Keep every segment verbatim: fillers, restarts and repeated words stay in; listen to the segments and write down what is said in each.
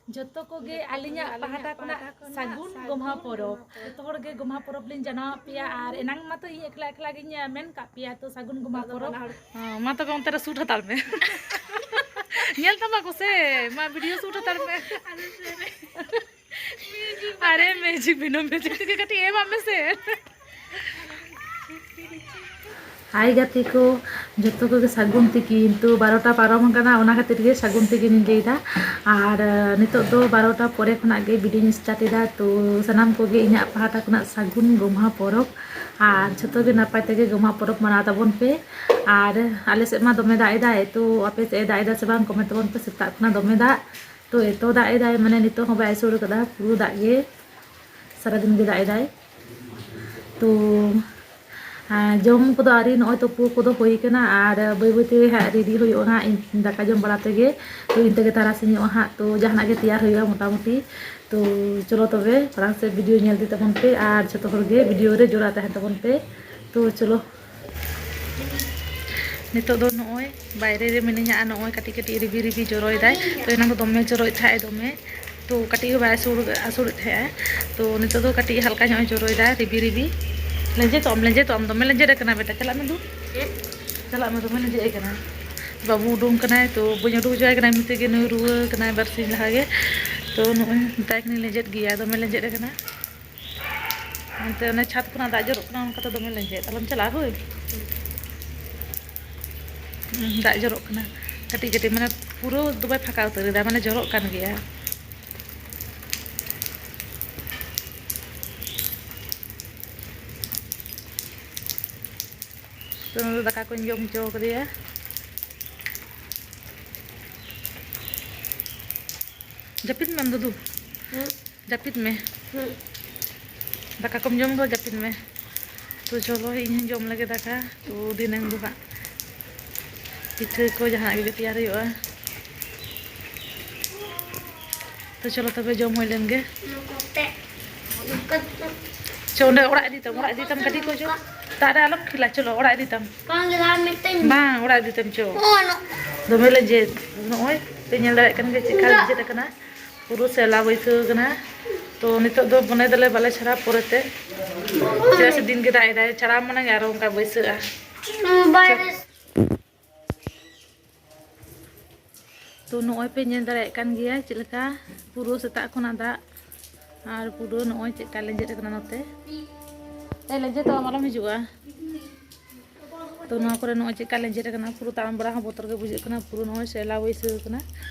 ᱡᱚᱛᱚ ᱠᱚᱜᱮ ᱟᱹᱞᱤᱧᱟᱜ ᱯᱟᱦᱴᱟ ᱠᱷᱚᱱᱟᱜ ᱥᱟᱹᱜᱩᱱ ᱜᱚᱢᱦᱟ ᱯᱚᱨᱚᱵᱽ᱾ ᱡᱚᱛᱚ ᱦᱚᱲ ᱜᱮ ᱜᱚᱢᱦᱟ ᱯᱚᱨᱚᱵᱽ ᱞᱤᱧ ᱡᱟᱱᱟᱣᱟᱫ ᱯᱮᱭᱟ᱾ ᱟᱨ ᱮᱱᱟᱝ ᱢᱟᱛᱚ ᱤᱧ ᱮᱠᱞᱟ ᱮᱠᱞᱟ ᱜᱤᱧ ᱢᱮᱱ ᱠᱟᱜ ᱯᱮᱭᱟ, ᱛᱚ ᱥᱟᱹᱜᱩᱱ ᱜᱚᱢᱦᱟ ᱯᱚᱨᱚᱵᱽ᱾ ᱦᱮᱸ, ᱢᱟ ᱛᱚᱵᱮ ᱚᱱᱛᱮ ᱨᱮ ᱥᱩᱴ ᱦᱟᱛᱟᱲ ᱢᱮ᱾ ᱧᱮᱞ ᱛᱟᱢᱟ ᱠᱚ ᱥᱮ, ᱢᱟ ᱵᱷᱤᱰᱤᱭᱳ ᱥᱩᱴ ᱦᱟᱛᱟᱲ ᱢᱮ᱾ ᱟᱨᱮ ᱢᱮᱡᱤ ᱵᱤᱱᱚ ᱢᱮᱡᱤ ᱛᱮᱜᱮ ᱠᱟᱹᱴᱤᱡ ᱮᱢᱟᱜ ᱢᱮᱥᱮ᱾ ᱦᱟᱭ ᱜᱟᱛᱮ ᱠᱚ, ᱡᱚᱛᱚ ᱠᱚᱜᱮ ᱥᱟᱹᱜᱩᱱ ᱛᱤᱠᱤᱱ᱾ ᱛᱚ, ᱵᱟᱨᱚᱴᱟ ᱯᱟᱨᱚᱢ ᱟᱠᱟᱱᱟ, ᱚᱱᱟ ᱠᱷᱟᱹᱛᱤᱨ ᱜᱮ ᱥᱟᱹᱜᱩᱱ ᱛᱤᱠᱤᱱ ᱤᱧ ᱞᱟᱹᱭᱫᱟ᱾ ᱟᱨ, ᱟᱸ, ᱱᱤᱛᱚᱜ ᱫᱚ ᱵᱟᱨᱚᱴᱟ ᱯᱚᱨᱮ ᱠᱷᱚᱱᱟᱜ ᱜᱮ ᱵᱷᱤᱰᱤᱭᱳᱧ ᱥᱴᱟᱨᱴ ᱮᱫᱟ᱾ ᱛᱚ, ᱥᱟᱱᱟᱢ ᱠᱚᱜᱮ ᱤᱧᱟᱹᱜ ᱯᱟᱦᱴᱟ ᱠᱷᱚᱱᱟᱜ ᱥᱟᱹᱜᱩᱱ ᱜᱚᱢᱦᱟ ᱯᱚᱨᱚᱵᱽ᱾ ᱟᱨ ᱡᱷᱚᱛᱚ ᱜᱮ ᱱᱟᱯᱟᱭ ᱛᱮᱜᱮ ᱜᱚᱢᱦᱟ ᱯᱚᱨᱚᱵᱽ ᱢᱟᱱᱟᱣ ᱛᱟᱵᱚᱱ ᱯᱮ᱾ ᱟᱨ ᱟᱞᱮ ᱥᱮᱫ ᱢᱟ ᱫᱚᱢᱮ ᱫᱟᱜ ᱮᱫᱟᱭ, ᱛᱚ ᱟᱯᱮ ᱥᱮᱫ ᱮ ᱫᱟᱜ ᱮᱫᱟ ᱥᱮ ᱵᱟᱝ, ᱠᱚᱢᱮᱱᱴ ᱛᱟᱵᱚᱱ ᱯᱮ᱾ ᱥᱮᱛᱟᱜ ᱠᱷᱚᱱᱟᱜ ᱫᱚᱢᱮ ᱫᱟᱜ, ᱛᱚ ᱮᱛᱚ ᱫᱟᱜ ᱮᱫᱟᱭ, ᱢᱟᱱᱮ ᱱᱤᱛᱚᱜ ᱦᱚᱸ ᱵᱟᱭ ᱟᱹᱥᱩᱲ ᱠᱟᱫᱟ, ᱯᱩᱨᱟᱹ ᱫᱟᱜ ᱜᱮ, ᱥᱟᱨᱟᱫᱤᱱ ᱜᱮ ᱫᱟᱜ ᱮᱫᱟᱭ᱾ ᱛᱚ, ᱟᱨ ᱡᱚᱢ ᱠᱚᱫᱚ ᱟᱹᱣᱨᱤ, ᱱᱚᱜᱼᱚᱭ ᱛᱩᱯᱩ ᱠᱚᱫᱚ ᱦᱩᱭ ᱠᱟᱱᱟ, ᱟᱨ ᱵᱟᱹᱭ ᱵᱟᱹᱭ ᱛᱮ ᱦᱟᱸᱜ ᱨᱮᱰᱤ ᱦᱩᱭᱩᱜᱼᱟ ᱦᱟᱸᱜ, ᱤᱧ ᱫᱟᱠᱟ ᱡᱚᱢ ᱵᱟᱲᱟ ᱛᱮᱜᱮ᱾ ᱛᱚ, ᱤᱧ ᱛᱮᱜᱮ ᱛᱟᱨᱟᱥᱤᱧᱚᱜᱼᱟ ᱦᱟᱸᱜ, ᱛᱚ ᱡᱟᱦᱟᱱᱟᱜ ᱜᱮ ᱛᱮᱭᱟᱨ ᱦᱩᱭᱩᱜᱼᱟ ᱢᱚᱴᱟᱢᱩᱴᱤ᱾ ᱛᱚ, ᱪᱚᱞᱚ ᱛᱚᱵᱮ ᱢᱟᱲᱟᱝ ᱥᱮᱫ ᱵᱷᱤᱰᱤᱭᱳ ᱧᱮᱞ ᱤᱫᱤ ᱛᱟᱵᱚᱱ ᱯᱮ, ᱟᱨ ᱡᱷᱚᱛᱚ ᱦᱚᱲ ᱜᱮ ᱵᱷᱤᱰᱤᱭᱳ ᱨᱮ ᱡᱚᱲᱟᱣ ᱛᱟᱦᱮᱱ ᱛᱟᱵᱚᱱ ᱯᱮ᱾ ᱛᱚ, ᱪᱚᱞᱚ᱾ ᱱᱤᱛᱚᱜ ᱫᱚ ᱱᱚᱜᱼᱚᱭ ᱵᱟᱭᱨᱮ ᱨᱮ ᱢᱤᱱᱟᱹᱧᱟ, ᱟᱨ ᱱᱚᱜᱼᱚᱭ ᱠᱟᱹᱴᱤᱡ ᱠᱟᱹᱴᱤᱡ ᱨᱤᱵᱤ ᱨᱤᱵᱤ ᱡᱚᱨᱚᱭᱮᱫᱟᱭ᱾ ᱛᱚ, ᱮᱱᱟᱝ ᱫᱚ ᱫᱚᱢᱮ ᱡᱚᱨᱚᱭᱮᱫ ᱛᱟᱦᱮᱸᱜ, ᱫᱚᱢᱮ᱾ ᱛᱚ, ᱠᱟᱹᱴᱤᱡ ᱦᱚᱸ ᱵᱟᱭ ᱟᱹᱥᱩᱲ, ᱟᱹᱥᱩᱲᱮᱫ ᱛᱟᱦᱮᱸᱜᱼᱟ᱾ ᱛᱚ, ᱱᱤᱛᱚᱜ ᱫᱚ ᱠᱟᱹᱴᱤᱡ ᱦᱟᱞᱠᱟ ᱧᱚᱜ ᱮ ᱡᱚᱨᱚᱭᱮᱫᱟ, ᱨᱤᱵᱤ ᱨᱤᱵᱤ᱾ ᱞᱮᱸᱡᱮᱫᱚᱜ ᱟᱢ, ᱞᱮᱸᱡᱮᱫᱚᱜ ᱟᱢ, ᱫᱚᱢᱮ ᱞᱮᱸᱡᱮᱫ ᱟᱠᱟᱱᱟ ᱵᱮᱴᱟ᱾ ᱪᱟᱞᱟᱜ ᱢᱮ ᱫᱩ᱾ ᱪᱟᱞᱟᱜ ᱢᱮ, ᱫᱚᱢᱮ ᱞᱮᱸᱡᱮᱫ ᱟᱠᱟᱱᱟ᱾ ᱵᱟᱹᱵᱩ ᱩᱰᱩᱝ ᱠᱟᱱᱟᱭ, ᱛᱚ ᱵᱟᱹᱧ ᱩᱰᱩᱠ ᱦᱚᱪᱚᱣᱟᱭ ᱠᱟᱱᱟ, ᱮᱢᱱᱤ ᱛᱮᱜᱮ ᱱᱩᱭ ᱨᱩᱣᱟᱹ ᱠᱟᱱᱟᱭ ᱵᱟᱨᱥᱤᱧ ᱞᱟᱦᱟ ᱜᱮ᱾ ᱛᱚ, ᱱᱚᱜᱼᱚᱭ ᱢᱮᱛᱟᱭ ᱠᱟᱹᱱᱟᱹᱧ ᱞᱮᱸᱡᱮᱫ ᱜᱮᱭᱟ, ᱫᱚᱢᱮ ᱞᱮᱸᱡᱮᱫ ᱟᱠᱟᱱᱟ᱾ ᱚᱱᱛᱮ ᱚᱱᱮ ᱪᱷᱟᱫᱽ ᱠᱷᱚᱱᱟᱜ ᱫᱟᱜ ᱡᱚᱨᱚᱜ ᱠᱟᱱᱟ, ᱚᱱᱠᱟᱛᱮ ᱫᱚᱢᱮ ᱞᱮᱸᱡᱮᱫ᱾ ᱟᱞᱚᱢ ᱪᱟᱞᱟᱜᱼᱟ ᱦᱳᱭ᱾ ᱦᱩᱸ, ᱫᱟᱜ ᱡᱚᱨᱚᱜ ᱠᱟᱱᱟ ᱠᱟᱹᱴᱤᱡ ᱠᱟᱹᱴᱤᱡ, ᱢᱟᱱᱮ ᱯᱩᱨᱟᱹ ᱫᱚ ᱵᱟᱭ ᱯᱷᱟᱸᱠᱟ ᱩᱛᱟᱹᱨ ᱮᱫᱟ, ᱢᱟᱱᱮ ᱡᱚᱨᱚᱜ ᱠᱟᱱ ᱜᱮᱭᱟ᱾ ᱛᱚ, ᱱᱚᱰᱮ ᱫᱟᱠᱟ ᱠᱚᱧ ᱡᱚᱢ ᱦᱚᱪᱚ ᱠᱟᱫᱮᱭᱟ᱾ ᱡᱟᱹᱯᱤᱫ ᱢᱮ ᱟᱢ ᱫᱚ ᱫᱩ᱾ ᱦᱩᱸ᱾ ᱡᱟᱹᱯᱤᱫ ᱢᱮ᱾ ᱦᱩᱸ᱾ ᱫᱟᱠᱟ ᱠᱚᱢ ᱡᱚᱢ ᱠᱟᱫᱟ, ᱡᱟᱹᱯᱤᱫ ᱢᱮ᱾ ᱛᱚ ᱪᱚᱞᱚ, ᱤᱧ ᱦᱚᱸᱧ ᱡᱚᱢ ᱞᱮᱜᱮ ᱫᱟᱠᱟ᱾ ᱛᱚ ᱫᱷᱤᱱᱟᱹᱝ ᱫᱚ ᱦᱟᱸᱜ ᱯᱤᱴᱷᱟᱹ ᱠᱚ ᱡᱟᱦᱟᱱᱟᱜ ᱜᱮ ᱛᱮᱭᱟᱨ ᱦᱩᱭᱩᱜᱼᱟ᱾ ᱛᱚ ᱪᱚᱞᱚ ᱛᱚᱵᱮ, ᱡᱚᱢ ᱦᱩᱭ ᱞᱮᱱ ᱜᱮ᱾ ᱪᱚ, ᱚᱸᱰᱮ ᱚᱲᱟᱜ ᱤᱫᱤ ᱛᱟᱢ, ᱚᱲᱟᱜ ᱤᱫᱤ ᱛᱟᱢ, ᱜᱟᱹᱰᱤ ᱠᱚ ᱪᱚ᱾ ᱫᱟᱜ ᱨᱮ ᱟᱞᱚᱢ ᱠᱷᱮᱞᱟ, ᱪᱚᱞᱚ ᱚᱲᱟᱜ ᱤᱫᱤ ᱛᱟᱢ᱾ ᱵᱟᱝ, ᱚᱲᱟᱜ ᱤᱫᱤ ᱛᱟᱢ ᱪᱚ᱾ ᱫᱚᱢᱮ ᱞᱮᱸᱡᱮᱫ᱾ ᱱᱚᱜᱼᱚᱭ ᱯᱮ ᱧᱮᱞ ᱫᱟᱲᱮᱭᱟᱜ ᱠᱟᱱ ᱜᱮᱭᱟ ᱪᱮᱫ ᱞᱮᱠᱟ ᱞᱮᱸᱡᱮᱫ ᱟᱠᱟᱱᱟ᱾ ᱯᱩᱨᱟᱹ ᱥᱮᱞᱟ ᱵᱟᱹᱭᱥᱟᱹᱣ ᱠᱟᱱᱟ᱾ ᱛᱚ ᱱᱤᱛᱚᱜ ᱫᱚ ᱢᱚᱱᱮ ᱫᱟᱞᱮ ᱵᱟᱞᱮ ᱪᱷᱟᱲᱟᱣᱟ ᱯᱚᱨᱮᱛᱮ, ᱪᱮᱫᱟᱜ ᱥᱮ ᱫᱤᱱ ᱜᱮ ᱫᱟᱜ ᱮᱫᱟᱭ, ᱪᱷᱟᱲᱟᱣ ᱢᱟᱱᱮ ᱜᱮ ᱟᱨᱚ ᱚᱱᱠᱟ ᱵᱟᱹᱭᱥᱟᱹᱜᱼᱟ᱾ ᱛᱚ ᱱᱚᱜᱼᱚᱭ ᱯᱮ ᱧᱮᱞ ᱫᱟᱲᱮᱭᱟᱜ ᱠᱟᱱ ᱜᱮᱭᱟ ᱪᱮᱫ ᱞᱮᱠᱟ ᱯᱩᱨᱟᱹ ᱥᱮᱛᱟᱜ ᱠᱷᱚᱱᱟᱜ ᱫᱟᱜ, ᱟᱨ ᱯᱩᱨᱟᱹ ᱱᱚᱜᱼᱚᱭ ᱪᱮᱫ ᱞᱮᱠᱟ ᱞᱮᱸᱡᱮᱫ ᱟᱠᱟᱱᱟ ᱱᱚᱛᱮ᱾ ᱮ ᱞᱮᱸᱡᱮᱫᱚᱜᱼᱟ, ᱟᱞᱚᱢ ᱦᱤᱡᱩᱜᱼᱟ᱾ ᱛᱚ ᱱᱚᱣᱟ ᱠᱚᱨᱮ ᱱᱚᱜᱼᱚᱭ ᱪᱮᱫ ᱞᱮᱠᱟ ᱞᱮᱸᱡᱮᱫ ᱟᱠᱟᱱᱟ, ᱯᱩᱨᱟᱹ ᱛᱟᱲᱟᱢ ᱵᱟᱲᱟ ᱦᱚᱸ ᱵᱚᱛᱚᱨ ᱜᱮ ᱵᱩᱡᱷᱟᱹᱜ ᱠᱟᱱᱟ᱾ ᱯᱩᱨᱟᱹ ᱱᱚᱜᱼᱚᱭ ᱥᱮᱞᱟ ᱵᱟᱹᱭᱥᱟᱹᱣ ᱟᱠᱟᱱᱟ,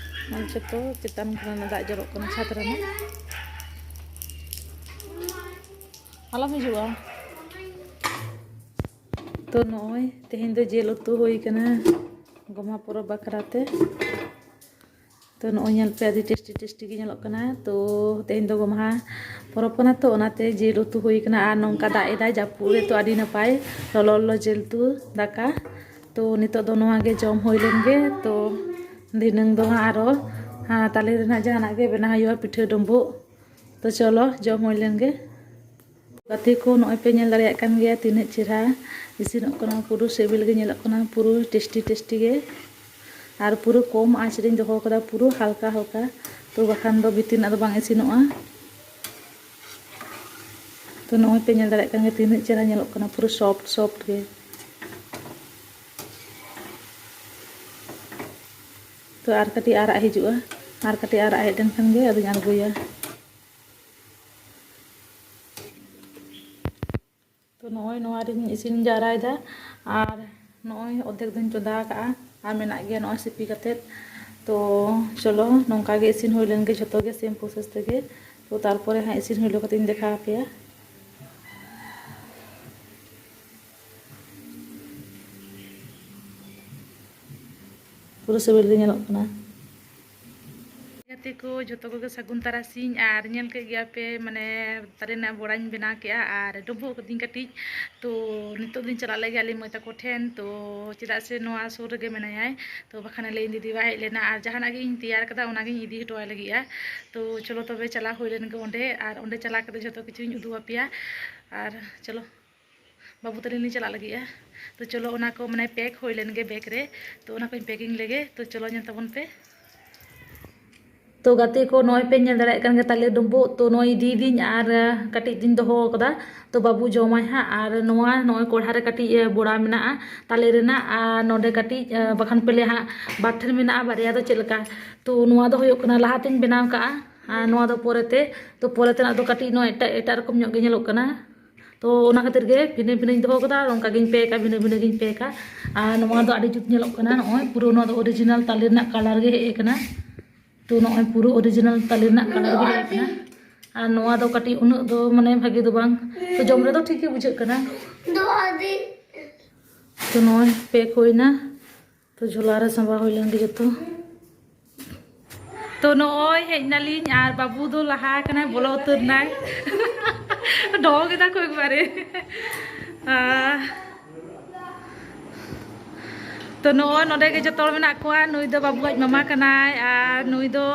ᱱᱚᱜᱼᱚᱭ ᱡᱚᱛᱚ ᱪᱮᱛᱟᱱ ᱠᱷᱚᱱᱟᱜ ᱫᱟᱜ ᱡᱚᱨᱚᱜ ᱠᱟᱱᱟ ᱪᱷᱟᱫᱽ ᱨᱮᱢᱟ᱾ ᱟᱞᱚᱢ ᱦᱤᱡᱩᱜᱼᱟ᱾ ᱛᱚ ᱱᱚᱜᱼᱚᱭ ᱛᱮᱦᱮᱧ ᱫᱚ ᱡᱤᱞ ᱩᱛᱩ ᱦᱩᱭ ᱠᱟᱱᱟ ᱜᱚᱢᱦᱟ ᱯᱚᱨᱚᱵᱽ ᱵᱟᱠᱷᱨᱟ ᱛᱮ᱾ ᱛᱚ ᱱᱚᱜᱼᱚᱭ ᱧᱮᱞ ᱯᱮ, ᱟᱹᱰᱤ ᱴᱮᱥᱴᱤ ᱴᱮᱥᱴᱤ ᱜᱮ ᱧᱮᱞᱚᱜ ᱠᱟᱱᱟ᱾ ᱛᱚ ᱛᱮᱦᱮᱧ ᱫᱚ ᱜᱚᱢᱦᱟ ᱯᱚᱨᱚᱵᱽ ᱠᱟᱱᱟ, ᱛᱚ ᱚᱱᱟᱛᱮ ᱡᱤᱞ ᱩᱛᱩ ᱦᱩᱭ ᱠᱟᱱᱟ᱾ ᱟᱨ ᱱᱚᱝᱠᱟ ᱫᱟᱜ ᱮᱫᱟᱭ ᱡᱟᱹᱯᱩᱫ ᱨᱮ, ᱛᱚ ᱟᱹᱰᱤ ᱱᱟᱯᱟᱭ ᱞᱚᱞᱚ ᱞᱚᱞᱚ ᱡᱤᱞ ᱩᱛᱩ ᱫᱟᱠᱟ᱾ ᱛᱚ ᱱᱤᱛᱚᱜ ᱫᱚ ᱱᱚᱣᱟ ᱜᱮ ᱡᱚᱢ ᱦᱩᱭ ᱞᱮᱱ ᱜᱮ᱾ ᱛᱚ ᱫᱷᱤᱱᱟᱹᱝ ᱫᱚ ᱦᱟᱸᱜ ᱟᱨᱚ, ᱦᱟᱸ, ᱛᱟᱞᱮ ᱨᱮᱱᱟᱜ ᱡᱟᱦᱟᱱᱟᱜ ᱜᱮ ᱵᱮᱱᱟᱣ ᱦᱩᱭᱩᱜᱼᱟ, ᱯᱤᱴᱷᱟᱹ ᱰᱩᱸᱵᱩᱜ᱾ ᱛᱚ ᱪᱚᱞᱚ ᱡᱚᱢ ᱦᱩᱭ ᱞᱮᱱ ᱜᱮ᱾ ᱜᱟᱛᱮ ᱠᱚ, ᱱᱚᱜᱼᱚᱭ ᱯᱮ ᱧᱮᱞ ᱫᱟᱲᱮᱭᱟᱜ ᱠᱟᱱ ᱜᱮᱭᱟ ᱛᱤᱱᱟᱹᱜ ᱪᱮᱦᱨᱟ ᱤᱥᱤᱱᱚᱜ ᱠᱟᱱᱟ, ᱯᱩᱨᱟᱹ ᱥᱤᱵᱤᱞ ᱜᱮ ᱧᱮᱞᱚᱜ ᱠᱟᱱᱟ, ᱯᱩᱨᱟᱹ ᱴᱮᱥᱴᱤ ᱴᱮᱥᱴᱤ ᱜᱮ᱾ ᱟᱨ ᱯᱩᱨᱟᱹ ᱠᱚᱢ ᱟᱸᱪ ᱨᱤᱧ ᱫᱚᱦᱚ ᱠᱟᱫᱟ, ᱯᱩᱨᱟᱹ ᱦᱟᱞᱠᱟ ᱦᱟᱞᱠᱟ, ᱛᱚ ᱵᱟᱠᱷᱟᱱ ᱫᱚ ᱵᱷᱤᱛᱤᱨ ᱨᱮᱱᱟᱜ ᱫᱚ ᱵᱟᱝ ᱤᱥᱤᱱᱚᱜᱼᱟ᱾ ᱛᱚ ᱱᱚᱜᱼᱚᱭ ᱯᱮ ᱧᱮᱞ ᱫᱟᱲᱮᱭᱟᱜ ᱠᱟᱱ ᱜᱮᱭᱟ ᱛᱤᱱᱟᱹᱜ ᱪᱮᱦᱨᱟ ᱧᱮᱞᱚᱜ ᱠᱟᱱᱟ, ᱯᱩᱨᱟᱹ soft soft ᱜᱮ᱾ ᱛᱚ ᱟᱨ ᱠᱟᱹᱴᱤᱡ ᱟᱨᱟᱜ ᱦᱤᱡᱩᱜᱼᱟ, ᱟᱨ ᱠᱟᱹᱴᱤᱡ ᱟᱨᱟᱜ ᱦᱮᱡ ᱞᱮᱱᱠᱷᱟᱱ ᱜᱮ ᱟᱫᱚᱧ ᱟᱬᱜᱚᱭᱟ᱾ ᱛᱚ ᱱᱚᱜᱼᱚᱭ ᱱᱚᱣᱟ ᱨᱤᱧ ᱤᱥᱤᱱ ᱡᱟᱣᱨᱟᱭᱮᱫᱟ, ᱟᱨ ᱱᱚᱜᱼᱚᱭ ᱚᱨᱫᱷᱮᱠ ᱫᱚᱧ ᱪᱚᱸᱫᱟ ᱟᱠᱟᱫᱼᱟ, ᱟᱨ ᱢᱮᱱᱟᱜ ᱜᱮᱭᱟ ᱱᱚᱜᱼᱚᱭ ᱥᱤᱯᱤ ᱠᱟᱛᱮᱫ᱾ ᱛᱚ ᱪᱚᱞᱚ, ᱱᱚᱝᱠᱟ ᱜᱮ ᱤᱥᱤᱱ ᱦᱩᱭ ᱞᱮᱱ ᱜᱮ ᱡᱷᱚᱛᱚ ᱜᱮ same process ᱛᱮᱜᱮ᱾ ᱛᱚ ᱛᱟᱨᱯᱚᱨᱮ ᱦᱟᱸᱜ ᱤᱥᱤᱱ ᱦᱩᱭ ᱠᱟᱛᱮᱧ ᱫᱮᱠᱷᱟᱣ ᱟᱯᱮᱭᱟ᱾ ᱯᱩᱨᱟᱹ ᱥᱤᱵᱤᱞ ᱜᱮ ᱧᱮᱞᱚᱜ ᱠᱟᱱᱟ᱾ ᱜᱟᱛᱮ ᱠᱚ ᱡᱷᱚᱛᱚ ᱠᱚᱜᱮ ᱥᱟᱹᱜᱩᱱ ᱛᱟᱨᱟᱥᱤᱧ᱾ ᱟᱨ ᱧᱮᱞ ᱠᱮᱫ ᱜᱮᱭᱟ ᱯᱮ, ᱢᱟᱱᱮ, ᱛᱟᱞᱮ ᱨᱮᱱᱟᱜ ᱵᱚᱲᱟᱧ ᱵᱮᱱᱟᱣ ᱠᱮᱜᱼᱟ ᱟᱨ ᱰᱩᱸᱵᱩᱜ ᱠᱟᱹᱫᱟᱹᱧ ᱠᱟᱹᱴᱤᱡ᱾ ᱛᱚ ᱱᱤᱛᱚᱜ ᱫᱚᱧ ᱪᱟᱞᱟᱜ ᱞᱟᱹᱜᱤᱫ ᱟᱞᱮ ᱢᱟᱹᱭ ᱛᱟᱠᱚ ᱴᱷᱮᱱ᱾ ᱛᱚ ᱪᱮᱫᱟᱜ ᱥᱮ ᱱᱚᱣᱟ ᱥᱩᱨ ᱨᱮᱜᱮ ᱢᱮᱱᱟᱭᱟᱭ, ᱛᱚ ᱵᱟᱠᱷᱟᱱ ᱟᱞᱮ ᱤᱧ ᱫᱤᱫᱤ ᱵᱟᱭ ᱦᱮᱡ ᱞᱮᱱᱟ᱾ ᱟᱨ ᱡᱟᱦᱟᱱᱟᱜ ᱜᱮ ᱤᱧ ᱛᱮᱭᱟᱨ ᱠᱟᱫᱟ, ᱚᱱᱟᱜᱤᱧ ᱤᱫᱤ ᱦᱚᱴᱚ ᱟᱭ ᱞᱟᱹᱜᱤᱫᱼᱟ᱾ ᱛᱚ ᱪᱚᱞᱚ ᱛᱚᱵᱮ, ᱪᱟᱞᱟᱣ ᱦᱩᱭ ᱞᱮᱱ ᱜᱮ ᱚᱸᱰᱮ, ᱟᱨ ᱚᱸᱰᱮ ᱪᱟᱞᱟᱣ ᱠᱟᱛᱮ ᱡᱷᱚᱛᱚ ᱠᱤᱪᱷᱩᱧ ᱩᱫᱩᱜ ᱟᱯᱮᱭᱟ᱾ ᱟᱨ ᱪᱚᱞᱚ, ᱵᱟᱹᱵᱩ ᱛᱟᱹᱞᱤᱧ ᱞᱤᱧ ᱪᱟᱞᱟᱜ ᱞᱟᱹᱜᱤᱫᱼᱟ᱾ ᱛᱚ ᱪᱚᱞᱚ, ᱚᱱᱟ ᱠᱚ ᱢᱟᱱᱮ pack ᱦᱩᱭ ᱞᱮᱱ ᱜᱮ bag ᱨᱮ, ᱛᱚ ᱚᱱᱟ ᱠᱚᱧ packing ᱞᱮᱜᱮ᱾ ᱛᱚ ᱪᱚᱞᱚ, ᱧᱮᱞ ᱛᱟᱵᱚᱱ ᱯᱮ᱾ ᱛᱚ ᱜᱟᱛᱮ ᱠᱚ, ᱱᱚᱜᱼᱚᱭ ᱯᱮ ᱧᱮᱞ ᱫᱟᱲᱮᱭᱟᱜ ᱠᱟᱱ ᱜᱮᱭᱟ ᱛᱟᱞᱮ ᱰᱩᱸᱵᱩᱜ᱾ ᱛᱚ ᱱᱚᱜᱼᱚᱭ ᱤᱫᱤᱭᱮᱫᱤᱧ ᱟᱨ, ᱟᱸ, ᱠᱟᱹᱴᱤᱡ ᱫᱩᱧ ᱫᱚᱦᱚ ᱟᱠᱟᱫᱟ᱾ ᱛᱚ ᱵᱟᱹᱵᱩ ᱡᱚᱢᱟᱭ ᱦᱟᱸᱜ᱾ ᱟᱨ ᱱᱚᱣᱟ ᱱᱚᱜᱼᱚᱭ ᱠᱚᱲᱦᱟ ᱨᱮ ᱠᱟᱹᱴᱤᱡ, ᱟᱸ, ᱵᱚᱲᱟ ᱢᱮᱱᱟᱜᱼᱟ ᱛᱟᱞᱮ ᱨᱮᱱᱟᱜ, ᱟᱨ ᱱᱚᱰᱮ ᱠᱟᱹᱴᱤᱡ, ᱟᱸ, ᱵᱟᱠᱷᱟᱱ ᱯᱮ ᱞᱟᱹᱭᱟ ᱦᱟᱸᱜ ᱵᱟᱨ ᱴᱷᱮᱱ ᱢᱮᱱᱟᱜᱼᱟ, ᱵᱟᱨᱭᱟ ᱫᱚ ᱪᱮᱫ ᱞᱮᱠᱟ᱾ ᱛᱚ ᱱᱚᱣᱟ ᱫᱚ ᱦᱩᱭᱩᱜ ᱠᱟᱱᱟ ᱞᱟᱦᱟᱛᱤᱧ ᱵᱮᱱᱟᱣ ᱠᱟᱜᱼᱟ, ᱟᱨ ᱱᱚᱣᱟ ᱫᱚ ᱯᱚᱨᱮᱛᱮ᱾ ᱛᱚ ᱯᱚᱨᱮ ᱛᱮᱱᱟᱜ ᱫᱚ ᱠᱟᱹᱴᱤᱡ ᱱᱚᱣᱟ ᱮᱴᱟᱜ, ᱮᱴᱟᱜ ᱨᱚᱠᱚᱢ ᱧᱚᱜ ᱜᱮ ᱧᱮᱞᱚᱜ ᱠᱟᱱᱟ᱾ ᱛᱚ ᱚᱱᱟ ᱠᱷᱟᱹᱛᱤᱨ ᱜᱮ ᱵᱷᱤᱱᱟᱹ ᱵᱷᱤᱱᱟᱹᱧ ᱫᱚᱦᱚ ᱠᱟᱫᱟ, ᱟᱨ ᱚᱱᱠᱟ ᱜᱤᱧ ᱯᱮᱠᱟ, ᱵᱷᱤᱱᱟᱹ ᱵᱷᱤᱱᱟᱹ ᱜᱤᱧ ᱯᱮᱠᱟ᱾ ᱟᱨ ᱱᱚᱣᱟ ᱫᱚ ᱟᱹᱰᱤ ᱡᱩᱛ ᱧᱮᱞᱚᱜ ᱠᱟᱱᱟ᱾ ᱱᱚᱜᱼᱚᱭ ᱯᱩᱨᱟᱹ ᱱᱚᱣᱟ ᱫᱚ ᱚᱨᱤᱡᱤᱱᱟᱞ ᱛᱟᱞᱮ ᱨᱮᱱᱟᱜ ᱠᱟᱞᱟᱨ ᱜᱮ ᱦᱮᱡ ᱟᱠᱟᱱᱟ᱾ ᱛᱚ ᱱᱚᱜᱼᱚᱭ ᱯᱩᱨᱟᱹ ᱚᱨᱤᱡᱤᱱᱟᱞ ᱛᱟᱞᱮ ᱨᱮᱱᱟᱜ ᱠᱟᱞᱟᱨ ᱜᱮ ᱦᱮᱡ ᱟᱠᱟᱱᱟ᱾ ᱟᱨ ᱱᱚᱣᱟ ᱫᱚ ᱠᱟᱹᱴᱤᱡ ᱩᱱᱟᱹᱜ ᱫᱚ ᱢᱟᱱᱮ ᱵᱷᱟᱜᱮ ᱫᱚ ᱵᱟᱝ, ᱛᱚ ᱡᱚᱢ ᱨᱮᱫᱚ ᱴᱷᱤᱠ ᱜᱮ ᱵᱩᱡᱷᱟᱹᱜ ᱠᱟᱱᱟ᱾ ᱛᱚ ᱱᱚᱜᱼᱚᱭ ᱯᱮᱠ ᱦᱩᱭᱱᱟ᱾ ᱛᱚ ᱡᱷᱚᱞᱟ ᱨᱮ ᱥᱟᱸᱵᱟᱣ ᱦᱩᱭ ᱞᱮᱱ ᱜᱮ ᱡᱚᱛᱚ᱾ ᱛᱚ ᱱᱚᱜᱼᱚᱭ ᱦᱮᱡ ᱱᱟᱞᱤᱧ ᱟᱨ ᱵᱟᱹᱵᱩ ᱫᱚ ᱞᱟᱦᱟ ᱟᱠᱟᱱᱟᱭ, ᱵᱚᱞᱚ ᱩᱛᱟᱹᱨ ᱱᱟᱭ᱾ ᱰᱚᱦᱚ ᱠᱮᱫᱟ ᱠᱚ ᱮᱠᱵᱟᱨᱮ᱾ ᱟᱨ ᱛᱚ ᱱᱚᱜᱼᱚᱭ ᱱᱚᱰᱮ ᱜᱮ ᱡᱚᱛᱚ ᱦᱚᱲ ᱢᱮᱱᱟᱜ ᱠᱚᱣᱟ᱾ ᱱᱩᱭ ᱫᱚ ᱵᱟᱹᱵᱩᱣᱟᱜ ᱢᱟᱢᱟ ᱠᱟᱱᱟᱭ, ᱟᱨ ᱱᱩᱭ ᱫᱚ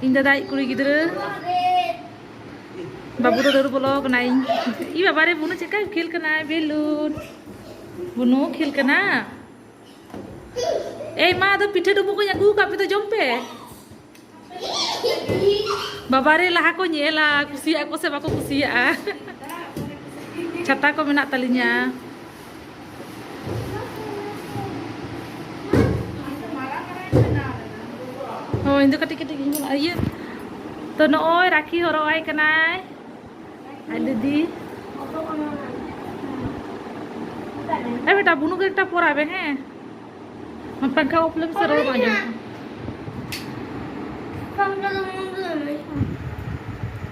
ᱤᱧ ᱫᱟᱫᱟᱭᱤᱡ ᱠᱩᱲᱤ ᱜᱤᱫᱽᱨᱟᱹ᱾ ᱵᱟᱹᱵᱩ ᱫᱚ ᱫᱟᱹᱲ ᱵᱚᱞᱚ ᱠᱟᱱᱟᱭ᱾ ᱤᱧ, ᱤ ᱵᱟᱵᱟ ᱨᱮ, ᱵᱩᱱᱩ ᱪᱮᱠᱟᱭ ᱠᱷᱮᱞ ᱠᱟᱱᱟᱭ ᱵᱮᱞᱩᱱ᱾ ᱵᱩᱱᱩ ᱠᱷᱮᱞ ᱠᱟᱱᱟ᱾ ᱮᱭ ᱢᱟ, ᱟᱫᱚ ᱯᱤᱴᱷᱟᱹ ᱰᱩᱸᱵᱩᱜ ᱠᱚᱧ ᱟᱹᱜᱩ ᱟᱠᱟᱫ ᱯᱮ ᱫᱚ, ᱡᱚᱢ ᱯᱮ᱾ ᱵᱟᱵᱟ ᱨᱮ, ᱞᱟᱦᱟ ᱠᱚ ᱧᱮᱞᱟ, ᱠᱩᱥᱤᱭᱟᱜᱼᱟ ᱠᱚ ᱥᱮ ᱵᱟᱠᱚ ᱠᱩᱥᱤᱭᱟᱜᱼᱟ᱾ ᱪᱷᱟᱛᱟ ᱠᱚ ᱢᱮᱱᱟᱜ ᱛᱟᱹᱞᱤᱧᱟ᱾ ᱦᱳᱭ, ᱤᱧ ᱫᱚ ᱠᱟᱹᱴᱤᱡ ᱠᱟᱹᱴᱤᱡ ᱜᱤᱧ ᱵᱮᱱᱟᱣᱟ᱾ ᱤᱭᱟᱹ, ᱛᱚ ᱱᱚᱜᱼᱚᱭ ᱨᱟᱠᱷᱤ ᱦᱚᱨᱚᱜ ᱟᱭ ᱠᱟᱱᱟᱭ ᱟᱡ ᱫᱤᱫᱤ᱾ ᱮ ᱵᱮᱴᱟ, ᱵᱩᱱᱩ ᱜᱮ ᱮᱠᱴᱟ ᱯᱚᱨᱟᱵᱮ, ᱦᱮᱸ? ᱯᱟᱝᱠᱷᱟ off ᱞᱮᱢ ᱥᱮ, ᱨᱚᱲ ᱵᱟᱝ ᱟᱸᱡᱚᱢᱚᱜ ᱠᱟᱱᱟ᱾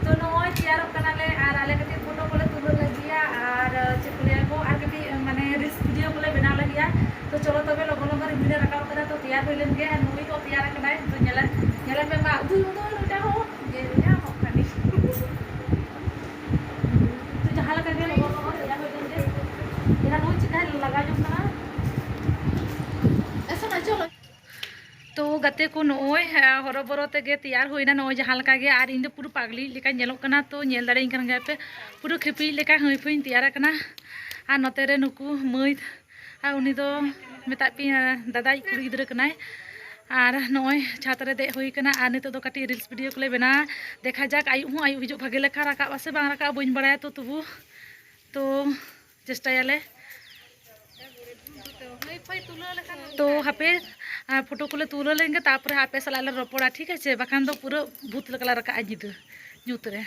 ᱛᱚ ᱱᱚᱜᱼᱚᱭ ᱛᱮᱭᱟᱨᱚᱜ ᱠᱟᱱᱟᱞᱮ ᱟᱨ ᱟᱞᱮ ᱠᱟᱹᱴᱤᱡ ᱯᱷᱳᱴᱳ ᱠᱚᱞᱮ ᱛᱩᱞᱟᱹᱣ ᱞᱟᱹᱜᱤᱫᱼᱟ ᱟᱨ ᱪᱮᱫ ᱠᱚ ᱞᱟᱹᱭᱟ ᱠᱚ, ᱟᱨ ᱠᱟᱹᱴᱤᱡ ᱢᱟᱱᱮ reels video ᱠᱚᱞᱮ ᱵᱮᱱᱟᱣ ᱞᱟᱹᱜᱤᱫᱼᱟ᱾ ᱛᱚ ᱪᱚᱞᱚ ᱛᱚᱵᱮ ᱞᱚᱜᱚᱱ ᱞᱚᱜᱚᱱ ᱨᱤᱢᱤᱞ ᱮ ᱨᱟᱠᱟᱵ ᱠᱟᱫᱟ, ᱛᱚ ᱛᱮᱭᱟᱨ ᱦᱩᱭ ᱞᱮᱱ ᱜᱮ᱾ ᱟᱨ ᱱᱩᱭ ᱦᱚᱸ ᱛᱮᱭᱟᱨ ᱟᱠᱟᱱᱟᱭ, ᱛᱚ ᱧᱮᱞᱮ, ᱧᱮᱞᱮ ᱯᱮ ᱢᱟ, ᱩᱫᱩᱭ ᱩᱫᱩᱭ ᱱᱩᱭᱴᱟ ᱦᱚᱸ, ᱧᱮᱞ ᱧᱟᱢᱚᱜ ᱠᱟᱱᱤᱧ᱾ ᱛᱚ ᱡᱟᱦᱟᱸ ᱞᱮᱠᱟ ᱜᱮ ᱞᱚᱜᱚᱱ ᱞᱚᱜᱚᱱ ᱛᱮᱭᱟᱨ ᱦᱩᱭ ᱞᱮᱱ ᱜᱮ᱾ ᱮᱱᱟ ᱱᱩᱭ ᱪᱮᱫ ᱞᱮᱠᱟᱭ ᱞᱟᱜᱟ ᱡᱚᱝ ᱠᱟᱱᱟ᱾ ᱮᱥᱮ ᱱᱟ ᱪᱚᱞᱚ᱾ ᱛᱚ ᱜᱟᱛᱮ ᱠᱚ, ᱱᱚᱜᱼᱚᱭ, ᱦᱮᱸ, ᱦᱚᱨᱚᱵᱚᱨᱚ ᱛᱮᱜᱮ ᱛᱮᱭᱟᱨ ᱦᱩᱭᱱᱟ ᱱᱚᱜᱼᱚᱭ ᱡᱟᱦᱟᱸ ᱞᱮᱠᱟ ᱜᱮ᱾ ᱟᱨ ᱤᱧ ᱫᱚ ᱯᱩᱨᱟᱹ ᱯᱟᱜᱽᱞᱤ ᱞᱮᱠᱟᱧ ᱧᱮᱞᱚᱜ ᱠᱟᱱᱟ, ᱛᱚ ᱧᱮᱞ ᱫᱟᱲᱮᱭᱟᱹᱧ ᱠᱟᱱ ᱜᱮᱭᱟ ᱯᱮ, ᱯᱩᱨᱟᱹ ᱠᱷᱤᱯᱤ ᱞᱮᱠᱟ ᱦᱟᱺᱭ ᱯᱷᱟᱺᱭᱤᱧ ᱛᱮᱭᱟᱨ ᱟᱠᱟᱱᱟ᱾ ᱟᱨ ᱱᱚᱛᱮ ᱨᱮ ᱱᱩᱠᱩ ᱢᱟᱹᱭ, ᱟᱨ ᱩᱱᱤ ᱫᱚ ᱢᱮᱛᱟᱜ ᱯᱮᱭᱟ ᱫᱟᱫᱟᱭᱤᱡ ᱠᱩᱲᱤ ᱜᱤᱫᱽᱨᱟᱹ ᱠᱟᱱᱟᱭ᱾ ᱟᱨ ᱱᱚᱜᱼᱚᱭ ᱪᱷᱟᱛ ᱨᱮ ᱫᱮᱡ ᱦᱩᱭ ᱠᱟᱱᱟ ᱟᱨ ᱱᱤᱛᱚᱜ ᱫᱚ ᱠᱟᱹᱴᱤᱡ reels video ᱠᱚᱞᱮ ᱵᱮᱱᱟᱣᱟ᱾ ᱫᱮᱠᱷᱟ ᱡᱟᱠ, ᱟᱹᱭᱩᱵ ᱦᱚᱸ ᱟᱹᱭᱩᱵ ᱦᱤᱡᱩᱜ, ᱵᱷᱟᱜᱮ ᱞᱮᱠᱟ ᱨᱟᱠᱟᱵᱼᱟ ᱥᱮ ᱵᱟᱝ ᱨᱟᱠᱟᱵᱼᱟ ᱵᱟᱹᱧ ᱵᱟᱲᱟᱭᱟ, ᱛᱚ ᱛᱚᱵᱩ ᱛᱚ ᱪᱮᱥᱴᱟᱭᱟᱞᱮ᱾ ᱛᱚ ᱦᱟᱯᱮ, ᱟᱨ ᱯᱷᱳᱴᱳ ᱠᱚᱞᱮ ᱛᱩᱞᱟᱹᱣ ᱞᱮᱱᱜᱮ, ᱛᱟᱨᱯᱚᱨᱮ ᱟᱯᱮ ᱥᱟᱞᱟᱜ ᱞᱮ ᱨᱚᱯᱚᱲᱟ, ᱴᱷᱤᱠ ᱟᱪᱷᱮ? ᱵᱟᱠᱷᱟᱱ ᱫᱚ ᱯᱩᱨᱟᱹ ᱵᱷᱩᱛ ᱞᱮᱠᱟ ᱞᱮ ᱨᱟᱠᱟᱵᱼᱟ ᱧᱤᱫᱟᱹ ᱧᱩᱛ ᱨᱮ᱾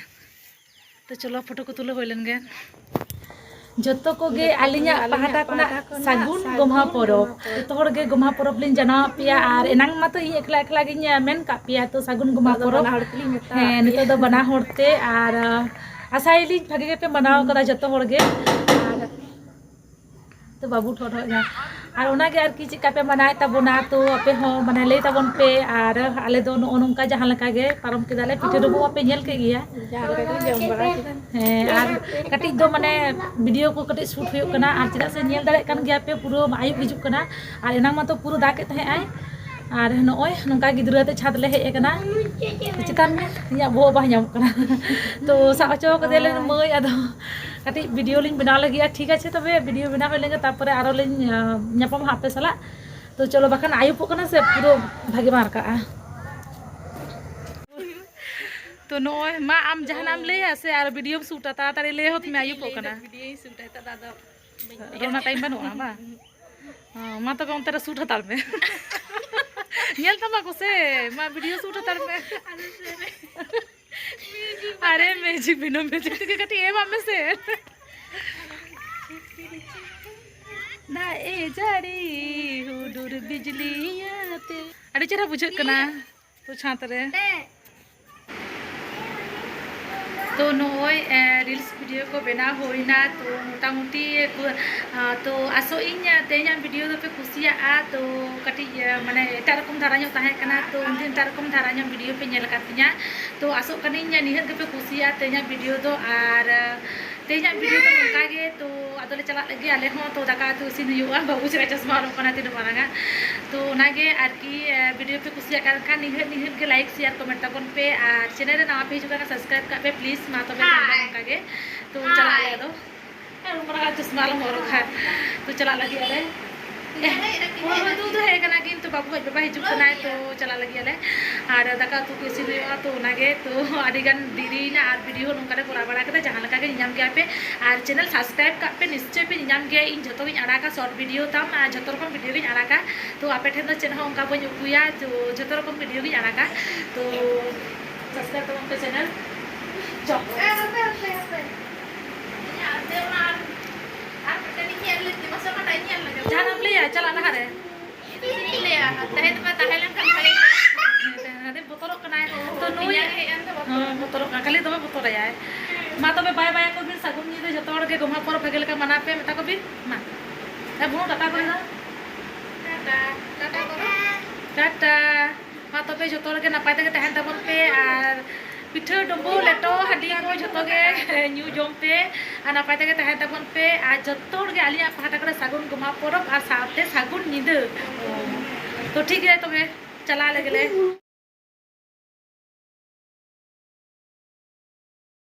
ᱛᱚ ᱪᱚᱞᱚ, ᱯᱷᱳᱴᱳ ᱠᱚ ᱛᱩᱞᱟᱹᱣ ᱦᱩᱭ ᱞᱮᱱ ᱜᱮ᱾ ᱡᱚᱛᱚ ᱠᱚᱜᱮ ᱟᱹᱞᱤᱧᱟᱜ ᱯᱟᱦᱴᱟ ᱠᱷᱚᱱᱟᱜ ᱥᱟᱹᱜᱩᱱ ᱜᱚᱢᱦᱟ ᱯᱚᱨᱚᱵᱽ᱾ ᱡᱚᱛᱚ ᱦᱚᱲ ᱜᱮ ᱜᱚᱢᱦᱟ ᱯᱚᱨᱚᱵᱽ ᱞᱤᱧ ᱡᱟᱱᱟᱣᱟᱫ ᱯᱮᱭᱟ᱾ ᱟᱨ ᱮᱱᱟᱝ ᱢᱟᱛᱚ ᱤᱧ ᱮᱠᱞᱟ ᱮᱠᱞᱟ ᱜᱤᱧ ᱢᱮᱱ ᱠᱟᱜ ᱯᱮᱭᱟ, ᱛᱚ ᱥᱟᱹᱜᱩᱱ ᱜᱚᱢᱦᱟ ᱯᱚᱨᱚᱵᱽ᱾ ᱦᱮᱸ, ᱱᱤᱛᱚᱜ ᱫᱚ ᱵᱟᱱᱟ ᱦᱚᱲ ᱛᱮ᱾ ᱟᱨ ᱟᱥᱟᱭᱟᱞᱤᱧ ᱵᱷᱟᱜᱮ ᱜᱮᱯᱮ ᱢᱟᱱᱟᱣ ᱠᱟᱫᱟ ᱡᱚᱛᱚ ᱦᱚᱲ ᱜᱮ᱾ ᱟᱨ ᱛᱚ ᱵᱟᱹᱵᱩ ᱴᱷᱚᱜ ᱴᱷᱚᱜ ᱮᱱᱟ᱾ ᱟᱨ ᱚᱱᱟᱜᱮ ᱟᱨᱠᱤ, ᱪᱮᱫ ᱞᱮᱠᱟ ᱯᱮ ᱢᱟᱱᱟᱣᱮᱫ ᱛᱟᱵᱚᱱᱟ, ᱛᱚ ᱟᱯᱮ ᱦᱚᱸ ᱢᱟᱱᱮ ᱞᱟᱹᱭ ᱛᱟᱵᱚᱱ ᱯᱮ᱾ ᱟᱨ ᱟᱞᱮ ᱫᱚ ᱱᱚᱜᱼᱚ ᱱᱚᱝᱠᱟ ᱡᱟᱦᱟᱸ ᱞᱮᱠᱟ ᱜᱮ ᱯᱟᱨᱚᱢ ᱠᱮᱫᱟᱞᱮ, ᱯᱤᱴᱷᱟᱹ ᱰᱩᱸᱵᱩᱜ ᱢᱟᱯᱮ ᱧᱮᱞ ᱠᱮᱫ ᱜᱮᱭᱟ᱾ ᱡᱟᱦᱟᱸ ᱞᱮᱠᱟ ᱜᱮᱞᱮ ᱡᱚᱢ ᱵᱟᱲᱟ ᱠᱮᱫᱟ᱾ ᱦᱮᱸ, ᱟᱨ ᱠᱟᱹᱴᱤᱡ ᱫᱚ ᱢᱟᱱᱮ video ᱠᱚ ᱠᱟᱹᱴᱤᱡ shoot ᱦᱩᱭᱩᱜ ᱠᱟᱱᱟ, ᱟᱨ ᱪᱮᱫᱟᱜ ᱥᱮ ᱧᱮᱞ ᱫᱟᱲᱮᱭᱟᱜ ᱠᱟᱱ ᱜᱮᱭᱟ ᱯᱮ, ᱯᱩᱨᱟᱹ ᱟᱹᱭᱩᱵ ᱦᱤᱡᱩᱜ ᱠᱟᱱᱟ᱾ ᱟᱨ ᱮᱱᱟᱝ ᱢᱟᱛᱚ ᱯᱩᱨᱟᱹ ᱫᱟᱜ ᱮᱫ ᱛᱟᱦᱮᱸᱜ ᱟᱭ᱾ ᱟᱨ ᱱᱚᱜᱼᱚᱭ ᱱᱚᱝᱠᱟ ᱜᱤᱫᱽᱨᱟᱹ ᱟᱛᱮ ᱪᱷᱟᱫᱽ ᱞᱮ ᱦᱮᱡ ᱟᱠᱟᱱᱟ᱾ ᱪᱮᱛᱟᱱ ᱢᱮ, ᱤᱧᱟᱹᱜ ᱵᱚᱦᱚᱜ ᱵᱟᱝ ᱧᱟᱢᱚᱜ ᱠᱟᱱᱟ᱾ ᱛᱚ ᱥᱟᱵ ᱦᱚᱪᱚ ᱠᱟᱫᱮᱭᱟᱞᱮ ᱢᱟᱹᱭ, ᱟᱫᱚ ᱠᱟᱹᱴᱤᱡ video ᱞᱤᱧ ᱵᱮᱱᱟᱣ ᱞᱟᱹᱜᱤᱫ᱾ ᱟᱨ ᱴᱷᱤᱠ ᱟᱪᱷᱮ, ᱛᱚᱵᱮ video ᱵᱮᱱᱟᱣ ᱦᱩᱭ ᱞᱮᱱᱜᱮ, ᱛᱟᱨᱯᱚᱨᱮ ᱟᱨᱚ ᱞᱤᱧ, ᱟᱸ, ᱧᱟᱯᱟᱢᱟ ᱦᱟᱸᱜ ᱟᱯᱮ ᱥᱟᱞᱟᱜ᱾ ᱛᱚ ᱪᱚᱞᱚ, ᱵᱟᱠᱷᱟᱱ ᱟᱹᱭᱩᱵᱚᱜ ᱠᱟᱱᱟ ᱥᱮ, ᱯᱩᱨᱟᱹ ᱵᱷᱟᱜᱮ ᱵᱟᱝ ᱨᱟᱠᱟᱵᱼᱟ᱾ ᱛᱚ ᱱᱚᱜᱼᱚᱭ ᱢᱟ, ᱟᱢ ᱡᱟᱦᱟᱱᱟᱜ ᱮᱢ ᱞᱟᱹᱭᱟ ᱥᱮ ᱟᱨ videoᱢ shootᱟ? ᱛᱟᱲᱟᱛᱟᱲᱤ ᱞᱟᱹᱭ ᱦᱚᱫ ᱢᱮ, ᱟᱹᱭᱩᱵᱚᱜ ᱠᱟᱱᱟ᱾ Videoᱧ shootᱟ, ᱱᱤᱛᱚᱜ ᱫᱚ ᱟᱫᱚ ᱵᱟᱹᱧ ᱞᱟᱹᱭᱟ᱾ ᱨᱚᱲ ᱨᱮᱱᱟᱜ time ᱵᱟᱹᱱᱩᱜᱼᱟ ᱵᱟᱝ? ᱦᱚᱸ, ᱢᱟ ᱛᱚᱵᱮ ᱚᱱᱛᱮ ᱨᱮ shoot ᱦᱟᱛᱟᱲ ᱢᱮ᱾ ᱧᱮᱞ ᱛᱟᱢᱟ ᱠᱚ ᱥᱮ, ᱢᱟ video shoot ᱦᱟᱛᱟᱲ ᱢᱮ᱾ ᱟᱨᱮ magic ᱵᱮᱱᱟᱣ, magic ᱛᱮᱜᱮ ᱠᱟᱹᱴᱤᱡ ᱮᱢᱟᱜ ᱢᱮᱥᱮ᱾ ᱫᱟᱜ ᱮ ᱡᱟᱹᱲᱤ ᱦᱩᱰᱩᱨ ᱵᱤᱡᱽᱞᱤ ᱟᱛᱮ᱾ ᱟᱹᱰᱤ ᱪᱮᱦᱨᱟ ᱵᱩᱡᱷᱟᱹᱜ ᱠᱟᱱᱟ ᱛᱚ ᱪᱷᱟᱸᱫᱽ ᱨᱮ᱾ ᱛᱚ ᱱᱚᱜᱼᱚᱭ, ᱮ, reels video ᱠᱚ ᱵᱮᱱᱟᱣ ᱦᱩᱭᱱᱟ᱾ ᱛᱚ ᱢᱚᱴᱟᱢᱩᱴᱤ, ᱮ, ᱛᱚ ᱟᱥᱚᱜ ᱤᱧ, ᱮ, ᱛᱮᱦᱮᱧᱟᱜ video ᱫᱚᱯᱮ ᱠᱩᱥᱤᱭᱟᱜᱼᱟ᱾ ᱛᱚ ᱠᱟᱹᱴᱤᱡ, ᱮ, ᱢᱟᱱᱮ ᱮᱴᱟᱜ ᱨᱚᱠᱚᱢ ᱫᱷᱟᱨᱟ ᱧᱚᱜ ᱛᱟᱦᱮᱸ ᱠᱟᱱᱟ, ᱛᱚ ᱩᱱᱫᱤᱱ ᱮᱴᱟᱜ ᱨᱚᱠᱚᱢ ᱫᱷᱟᱨᱟ ᱧᱚᱜ video ᱯᱮ ᱧᱮᱞ ᱟᱠᱟᱫ ᱛᱤᱧᱟ᱾ ᱛᱚ ᱟᱥᱚᱜ ᱠᱟᱹᱱᱟᱹᱧ ᱱᱤᱦᱟᱹᱛ ᱜᱮᱯᱮ ᱠᱩᱥᱤᱭᱟᱜᱼᱟ ᱛᱮᱦᱮᱧᱟᱜ video ᱫᱚ᱾ ᱟᱨ, ᱮ, ᱛᱮᱦᱮᱧᱟᱜ video ᱫᱚ ᱱᱚᱝᱠᱟ ᱜᱮ᱾ ᱛᱚ ᱟᱫᱚᱞᱮ ᱪᱟᱞᱟᱜ ᱞᱟᱹᱜᱤᱫ ᱟᱞᱮ ᱦᱚᱸ᱾ ᱛᱚ ᱫᱟᱠᱟ ᱩᱛᱩ ᱤᱥᱤᱱ ᱦᱩᱭᱩᱜᱼᱟ, ᱵᱟᱹᱵᱩ ᱪᱮᱫ ᱪᱚᱥᱢᱟ ᱦᱚᱨᱚᱜ ᱠᱟᱱᱟ ᱛᱤᱱᱟᱹᱜ ᱢᱟᱨᱟᱝᱟ᱾ ᱛᱚ ᱚᱱᱟᱜᱮ ᱟᱨᱠᱤ, ᱮ, video ᱯᱮ ᱠᱩᱥᱤᱭᱟᱜ ᱠᱟᱱ ᱠᱷᱟᱱ ᱱᱤᱦᱟᱹᱛ, ᱱᱤᱦᱟᱹᱛ ᱜᱮ like, share, comment ᱛᱟᱵᱚᱱ ᱯᱮ᱾ ᱟᱨ channel ᱨᱮ ᱱᱟᱣᱟ ᱯᱮ ᱦᱤᱡᱩᱜ ᱠᱟᱱᱟ, subscribe ᱠᱟᱜ ᱯᱮ please᱾ ᱢᱟ ᱛᱚᱵᱮ ᱛᱮᱦᱮᱧ ᱫᱚ ᱱᱚᱝᱠᱟ ᱜᱮ᱾ ᱛᱚ ᱪᱟᱞᱟᱜ ᱟᱞᱮ ᱟᱫᱚ᱾ ᱟᱨ ᱩᱱ ᱢᱟᱨᱟᱝ ᱪᱚᱥᱢᱟ ᱟᱞᱚᱢ ᱦᱚᱨᱚᱜᱟ᱾ ᱛᱚ ᱪᱟᱞᱟᱜ ᱞᱟᱹᱜᱤᱫ ᱟᱞᱮ᱾ ᱦᱳᱭ, ᱦᱳᱭ, ᱫᱩ ᱫᱚ ᱦᱮᱡ ᱠᱟᱱᱟ, ᱠᱤᱱᱛᱩ ᱵᱟᱹᱵᱩ ᱟᱡ ᱵᱟᱵᱟ ᱦᱤᱡᱩᱜ ᱠᱟᱱᱟᱭ, ᱛᱚ ᱪᱟᱞᱟᱜ ᱞᱟᱹᱜᱤᱫ ᱟᱞᱮ᱾ ᱟᱨ ᱫᱟᱠᱟ ᱩᱛᱩ ᱠᱚ ᱤᱥᱤᱱ ᱦᱩᱭᱩᱜᱼᱟ, ᱛᱚ ᱚᱱᱟᱜᱮ, ᱛᱚ ᱟᱹᱰᱤ ᱜᱟᱱ ᱫᱮᱨᱤᱭᱮᱱᱟ ᱟᱨ ᱵᱷᱤᱰᱤᱭᱳ ᱦᱚᱸ ᱱᱚᱝᱠᱟ ᱞᱮ ᱠᱚᱨᱟᱣ ᱵᱟᱲᱟ ᱠᱮᱫᱟ᱾ ᱡᱟᱦᱟᱸ ᱞᱮᱠᱟ ᱜᱮ ᱧᱮᱧᱟᱢ ᱜᱮᱭᱟ ᱯᱮ, ᱟᱨ ᱪᱮᱱᱮᱞ ᱥᱟᱵᱥᱠᱨᱟᱭᱤᱵᱽ ᱠᱟᱜ ᱯᱮ, ᱱᱤᱥᱪᱚᱭ ᱯᱮ ᱧᱮᱧᱟᱢ ᱜᱮᱭᱟ᱾ ᱤᱧ ᱡᱷᱚᱛᱚ ᱜᱤᱧ ᱟᱲᱟᱜᱟ, ᱥᱚᱨᱴ ᱵᱷᱤᱰᱤᱭᱳ ᱛᱟᱢ ᱟᱨ ᱡᱷᱚᱛᱚ ᱨᱚᱠᱚᱢ ᱵᱷᱤᱰᱤᱭᱳ ᱜᱤᱧ ᱟᱲᱟᱜᱟ᱾ ᱛᱚ ᱟᱯᱮ ᱴᱷᱮᱱ ᱫᱚ ᱪᱮᱫ ᱦᱚᱸ ᱚᱱᱠᱟ ᱵᱟᱹᱧ ᱩᱠᱩᱭᱟ, ᱛᱚ ᱡᱷᱚᱛᱚ ᱨᱚᱠᱚᱢ ᱵᱷᱤᱰᱤᱭᱳ ᱜᱤᱧ ᱟᱲᱟᱜᱟ᱾ ᱛᱚ ᱥᱟᱵᱥᱠᱨᱟᱭᱤᱵᱽ ᱛᱟᱵᱚᱱ ᱯᱮ ᱪᱮᱱᱮᱞ᱾ ᱪᱚ᱾ ᱦᱮᱸ, ᱦᱟᱯᱮ, ᱦᱟᱯᱮ, ᱦᱟᱯᱮ᱾ ᱤᱧᱟᱹᱜ ᱟᱨ ᱟᱨ ᱢᱤᱫᱴᱮᱱ ᱤᱧ ᱧᱮᱞ ᱞᱮᱫ ᱜᱮ, ᱢᱟᱥᱮ ᱚᱠᱟᱴᱟᱜ ᱤᱧ ᱧᱮᱞ ᱞᱮᱫᱟ? ᱡᱟᱦᱟᱱᱟᱜ ᱮᱢ ᱞᱟᱹᱭᱟ? ᱪᱟᱞᱟᱜ ᱞᱟᱦᱟᱨᱮ᱾ ᱪᱮᱫ ᱤᱧ ᱞᱟᱹᱭᱟ? ᱛᱟᱦᱮᱸ ᱫᱚ ᱵᱟᱭ ᱛᱟᱦᱮᱸ ᱞᱮᱱᱠᱷᱟᱱ ᱵᱷᱟᱜᱮ ᱠᱚᱜᱼᱟ᱾ ᱦᱮᱸ, ᱟᱹᱰᱤ ᱵᱚᱛᱚᱨᱚᱜ ᱠᱟᱱᱟᱭ᱾ ᱛᱚ ᱱᱩᱭ ᱛᱮᱭᱟᱨ ᱦᱮᱡ ᱮᱱ ᱫᱚ ᱵᱚᱛᱚᱨ᱾ ᱦᱮᱸ, ᱵᱚᱛᱚᱨᱚᱜ ᱠᱟᱱᱟ, ᱠᱷᱟᱹᱞᱤ ᱫᱚᱢᱮ ᱵᱚᱛᱚᱨᱟᱭᱟᱭ᱾ ᱢᱟ ᱛᱚᱵᱮ ᱵᱟᱭ ᱵᱟᱭ ᱠᱚ ᱵᱤᱱ, ᱥᱟᱹᱜᱩᱱ ᱧᱤᱫᱟᱹ, ᱡᱚᱛᱚ ᱦᱚᱲ ᱜᱮ ᱜᱚᱢᱦᱟ ᱯᱚᱨᱚᱵᱽ ᱵᱷᱟᱜᱮ ᱞᱮᱠᱟ ᱢᱟᱱᱟᱣ ᱯᱮ, ᱢᱮᱛᱟ ᱠᱚ ᱵᱤᱱ᱾ ᱢᱟ᱾ ᱮ ᱵᱩᱱᱩ, ᱴᱟᱴᱟ ᱠᱚ ᱞᱟᱹᱭ ᱫᱟ᱾ ᱴᱟᱴᱟ, ᱴᱟᱴᱟ ᱠᱚ᱾ ᱴᱟᱴᱟ᱾ ᱢᱟ ᱛᱚᱵᱮ ᱡᱚᱛᱚ ᱦᱚᱲ ᱜᱮ ᱱᱟᱯᱟᱭ ᱛᱮᱜᱮ ᱛᱟᱦᱮᱱ ᱛᱟᱵᱚᱱ ᱯᱮ, ᱟᱨ ᱯᱤᱴᱷᱟᱹ, ᱰᱩᱸᱵᱩᱜ, ᱞᱮᱴᱚ, ᱦᱟᱺᱰᱤ ᱠᱚ ᱡᱷᱚᱛᱚ ᱜᱮ ᱧᱩ ᱡᱚᱢ ᱯᱮ, ᱟᱨ ᱱᱟᱯᱟᱭ ᱛᱮᱜᱮ ᱛᱟᱦᱮᱱ ᱛᱟᱵᱚᱱ ᱯᱮ, ᱟᱨ ᱡᱚᱛᱚ ᱦᱚᱲ ᱜᱮ ᱟᱹᱞᱤᱧᱟᱜ ᱯᱟᱦᱴᱟ ᱠᱷᱚᱱ ᱥᱟᱹᱜᱩᱱ ᱜᱚᱢᱦᱟ ᱯᱚᱨᱚᱵᱽ ᱟᱨ ᱥᱟᱶᱛᱮ ᱥᱟᱹᱜᱩᱱ ᱧᱤᱫᱟᱹ᱾ ᱛᱚ ᱴᱷᱤᱠ ᱜᱮᱭᱟ ᱛᱚᱵᱮ, ᱪᱟᱞᱟᱣ ᱞᱮᱜᱮ ᱞᱮ᱾